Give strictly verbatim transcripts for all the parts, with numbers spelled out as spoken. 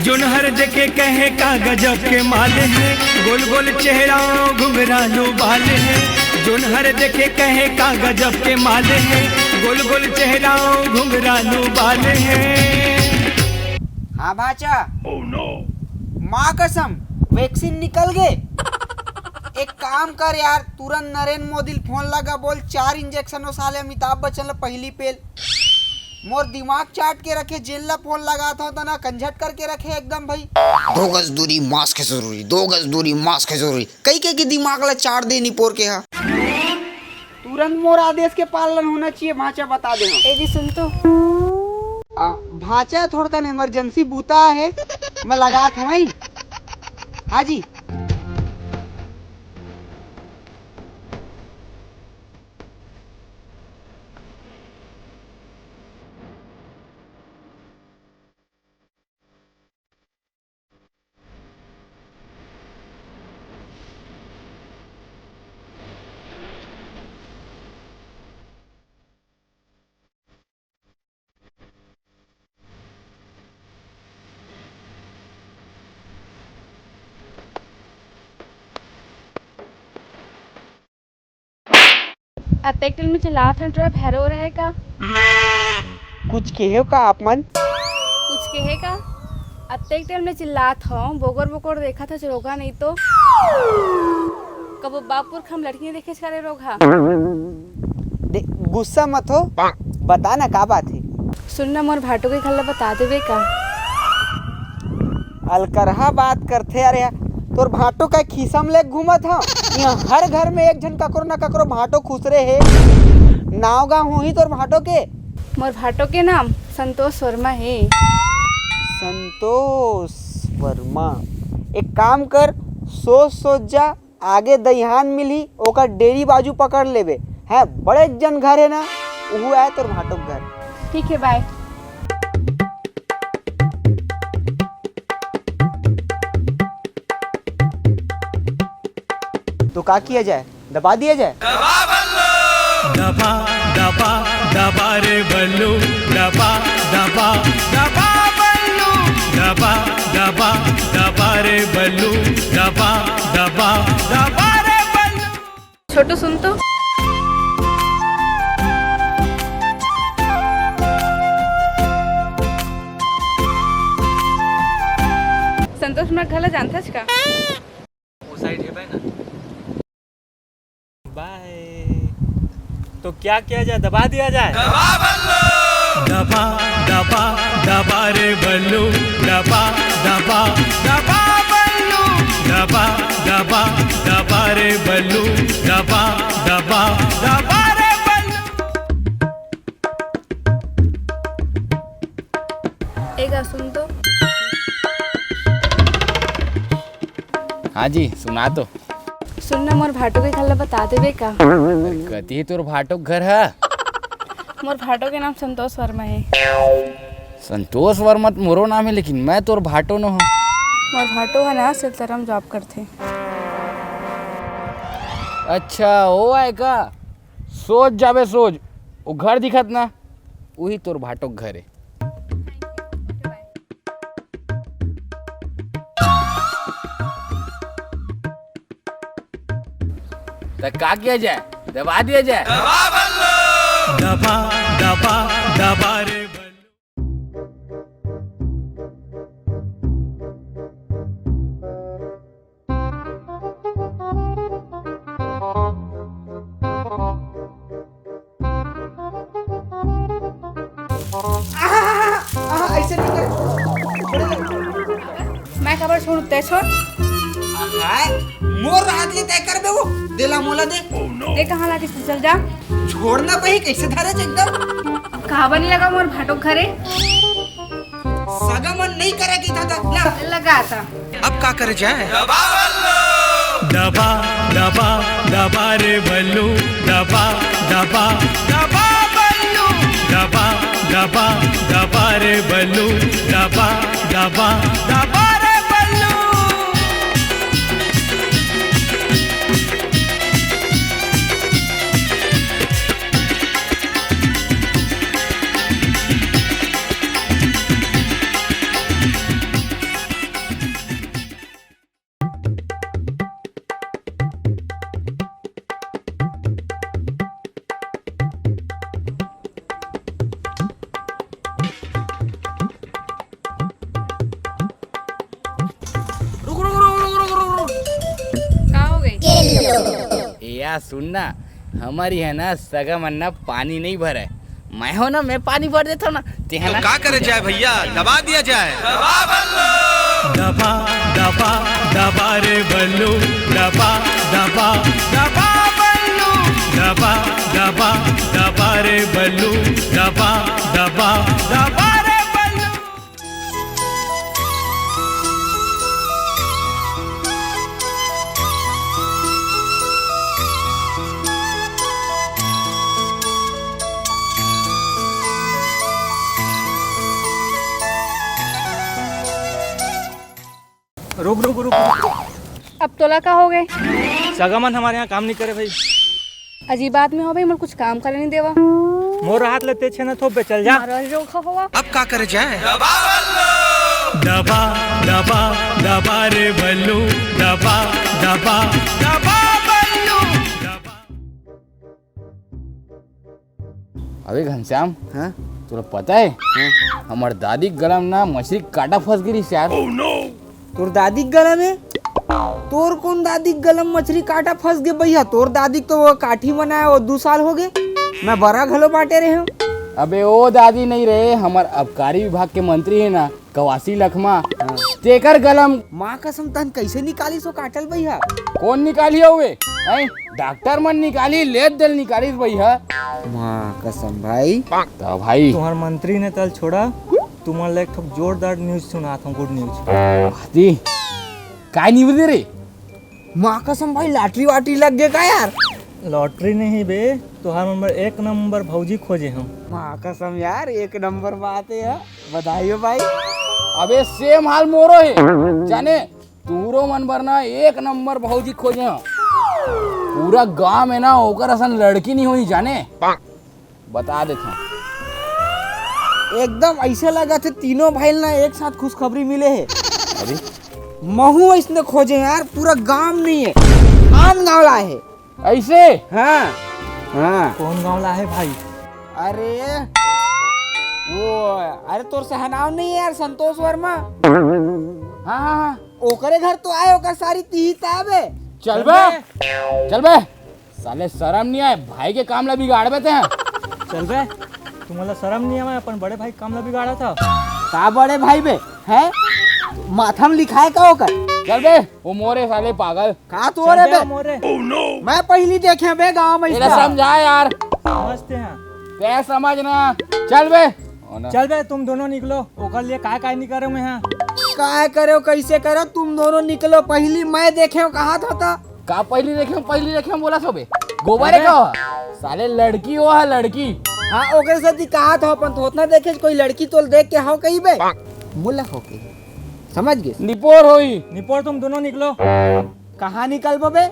जोनहर देखे कहे का गजब के माल है, गोल गोल चेहरा, घुंघरालू बाल है। जोनहर देखे कहे का गजब के माल है, गोल गोल चेहरा, घुंघरालू बाल है। हाँ भाचा। माँ कसम, वैक्सीन निकल गे। एक काम कर यार, तुरंत नरेंद्र मोदी ल फोन लगा, बोल चार इंजेक्शन ओ साले अमिताभ बच्चन ल पहली पेल। मोर दिमाग चाट के रखे, जेन ला फोन लगात हव तना कंझट करके रखे एकदम भाई। दो गज दूरी, मास्क जरूरी, दो गज दूरी, मास्क जरूरी। कई कई के दिमाग ला चाट दे निपोर के हा। तुरंत मोर आदेश के पालन होना चाहिए, भांचा बता दे हम। ए जी सुन तो। आ, भांचा थोड़ा कन इमरजेंसी बूता है, मैं लगात हवं। हाँ जी। अतेक तेल में चिल्लात हन, टोरा भैरो रहे का? कुछ कहे का आप मन? कुछ कहे का? अतेक तेल में चिल्लात हव, बोकर बोकर देखत हव, रोगहा नहीं तो। कबो बाप पुरखा म लड़की नहीं देखे करे रोगहा। दे, गुस्सा मत हो, बता ना का बात है। सुन ना, मोर भाटो के घर ला बता देबे का? अलकरहा बात करथे यार, यार। तोर भाटो का खीसा म ले घूमत हव। यहाँ हर घर में एक झन ककरो ना ककरो भाटो खुसरे हे। नाव गाँव होही तोर भाटो के? मोर भाटो के नाम संतोष वर्मा हे। संतोष वर्मा। एक काम कर, सोच सोच जा, आगे दइहान मिलही, ओकर डेरी बाजू पकड़ लेबे। हैं, बड़े जन घर हे ना, उहू आय तोर भाटो के घर। ठीक हे, बाय। तो का किया जाए, दबा दिया जाए? दबा, दबा, दबा रे बल्लू, दबा, दबा, दबा बल्लू, दबा, दबा, दबा रे बल्लू, दबा, दबा, दबा रे बल्लू। छोटू सुन तो। संतोष, मैं घला जानथस का? वो साइड हे भाई ना। बाय। तो क्या किया जाए, दबा दिया जाए? दबा, दबा, दबा रे बल्लू, दबा, दबा, दबा बल्लू, दबा, दबा, दबा रे बल्लू, दबा, दबा, दबा रे बल्लू। एगा सुन तो। हाँ जी, सुना तो। सुन ना, मोर भाटो के घर ला बता देबे का? कति हे तोर भाटो के घर ह? मोर भाटो के नाम संतोष वर्मा हे। संतोष वर्मा त मोरो नाम हे, लेकिन मैं तोर भाटो नो हूँ। मोर भाटो ह ना सिलचर म जॉब करथे। अच्छा, ओ आय का? सोच जाबे सोच, ओ घर दिखत ना, उही तोर भाटो के घर हे। त का किया जाए? दबा दिया जाए। दबा, दबा, दबा रे बल्लू। आहा, आहा, ऐसे नहीं कर। छोड़ दे। मैं काबर छोड़ूं, तै छोड़। हाय, मोर हाथ ले तय कर बे वो। देला मोला दे। तै कहाँ लागे से चल जा। छोड़ना पही, कैसे धरे एकदम। कहां बनी लगा मोर भाटो घरे। सगा मन नहीं करे की था, था। ला। लगा था। अब का करे जाए? दबा, दबा, दबा रे बल्लू, दबा, दबा, दबा बल्लू, दबा, दबा, दबा रे बल्लू, दबा, दबा, दबा रे बल्लू। आ, सुन ना, हमर इहाँ ना सगा मन ना पानी नइ भरय। मैं हो ना, मैं पानी भर देथव ना, तेहा तो ना। का करे जाए भैया, दबा दिया जाए। दबा, दबा, दबा रे बल्लू, दबा, दबा, दबा बल्लू, दबा, दबा, दबा रे बल्लू, दबा, दबा, दबा रे बल्लू। रुक, रुक, रुक, रुक। अब तोला का हो गए? सगा मन हमर इहाँ काम नइ करे भाई। अजीब आदमी हो भाई, मोला कुछ काम करे नइ देवा। मोर हाथ ले तें छेना थोप बे, चल जा। मारो रोका होवा। अब का करे जाए? दबा, दबा, दबा रे बल्लू, दबा, दबा, दबा बल्लू, दबा। अबे घनश्याम, हाँ? तोला पता हे? हाँ? हमर दादी के गला म ना मछरी कांटा फंस गे रिहिस यार। तोर दादी के गला में? तोर कोन दादी के गला में मछरी कांटा फंस गे भैया? तोर दादी के तो वो काठी मनाए वो दू साल हो गे। मैं बरा घलो बांटे रहेंव। अबे ओ दादी नइ रहे, हमर आबकारी विभाग के मंत्री हे ना, कवासी लखमा, हाँ। तेकर गला म। माँ कसम, तहन कइसे निकालिस ओ कांटा ल भैया? कोन निकालिस ओ बे? हैं? डॉक्टर मन निकालिस, लेत देल निकालिस भैया। माँ कसम भाई। त भाई। तुंहर मंत्री ने तल छोड़ा, तुमन ला एक ठो जोरदार news सुनात हंव, good news। दादी, काय news दे रे? माँ कसम भाई, lottery वाटरी लग गे का यार? Lottery नहीं बे, तुंहर मन बर एक नंबर भौजी खोजे हंव। माँ कसम यार, एक नंबर बात हे यार, बधाई हो भाई। अबे same हाल मोरो हे, जाने तुंहरो मन बर ना एक नंबर भौजी खोजे हंव। पूरा गांव में ना ओकर असन लड़की नइ होही जाने। बता देथंव। एकदम अइसे लगत हे तीनों भाई ल ना एक साथ खुशखबरी मिले हे। अरे? महूं अइसने खोजे हंव यार, पूरा गांव नइ हे, आन गांव ल आए हे। अइसे? हाँ, हाँ। कोन गांव ल आए हे भाई? अरे, वो, अरे तोर सहनाव नइ हे यार, संतोष वर्मा। हाँ, हाँ, हाँ। ओकरे घर तो आए, ओकर सारी तिही ताबे। चल बे, चल बे। साले सरम नइ आय, भाई के काम ला बिगाड़बे तें। चल बे, तुमन ला सरम नइ आवय, अपन बड़े भाई के काम ला बिगाड़त हव। का बड़े भाई बे, हैं? माथा म लिखाय का ओकर? चल बे, वो मोरे साले पागल। का तोरे चल बे, बे? मोरे। मैं पहिली देखे बे गांव में तेला इसका। समझा यार। समझते हैं। तें समझ ना, चल बे। चल बे, तुम दोनों निकलो, ओकर लिए काय काय नइ करेंव मैं हा। काय करेंव, कइसे करेंव, तुम दोनों निकलो, पहिली मैं देखेंव कहात हव त। का पहिली देखेंव, पहिली देखेंव बोलत हव बे? गोबर हे अबे। का? साले लड़की हो हा, लड़की। हाँ, ओकरे सेती कहात हव, अपन थोथना देखे कोई लड़की तोला देख के हव कही बे? मोला हो के। समझ गे? निपोर होही। निपोर तुम दोनों निकलो। कहाँ निकलबो बे?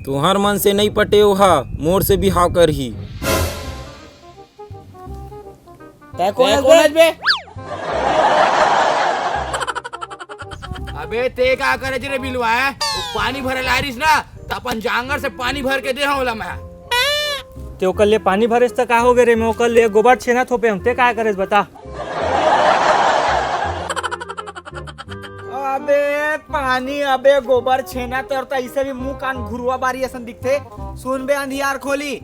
तुंहर मन से नइ पटे ओहा, मोर से बिहाव करही। तैं कोन तैं हस कोन बे? हस बे? अबे तें का करे रे बिलवा, हैं? वो पानी भरे ला रिहिस ना, त अपन जांगर से पानी भर के दे हंव ओला मैं। तें ओकर लिए पानी भरेस त का हो गे रे? मैं ओकर लिए गोबर छेना थोपे हंव, तें का करेस बता? अबे पानी, अबे गोबर छेना, तोर त अइसे भी मुंह कान घुरुवा बारी असन दिखथे। सुन बे अंधियार खोली,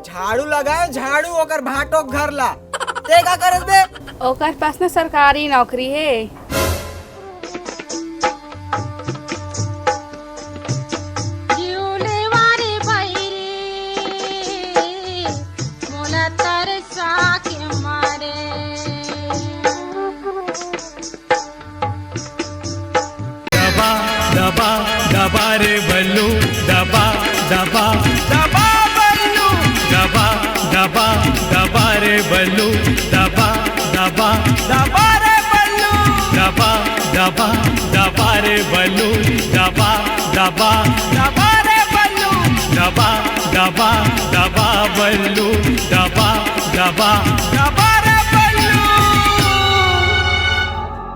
झाड़ू लगाए झाड़ू ओकर भांटो घर ला। तें का करस बे? ओकर पास ना सरकारी नौकरी हे। जीव लेवा रे बहिरी, मोला तरसा के मारे। दबा, दबा, दबा रे बल्लू, दबा, दबा, दबा बल्लू, दबा, दबा, दबा रे बल्लू, दबा, दबा, दबा रे बल्लू, दबा, दबा, दबा रे बल्लू, दबा, दबा, दबा रे बल्लू, दबा, दबा, दबा बल्लू, दबा, दबा, दबा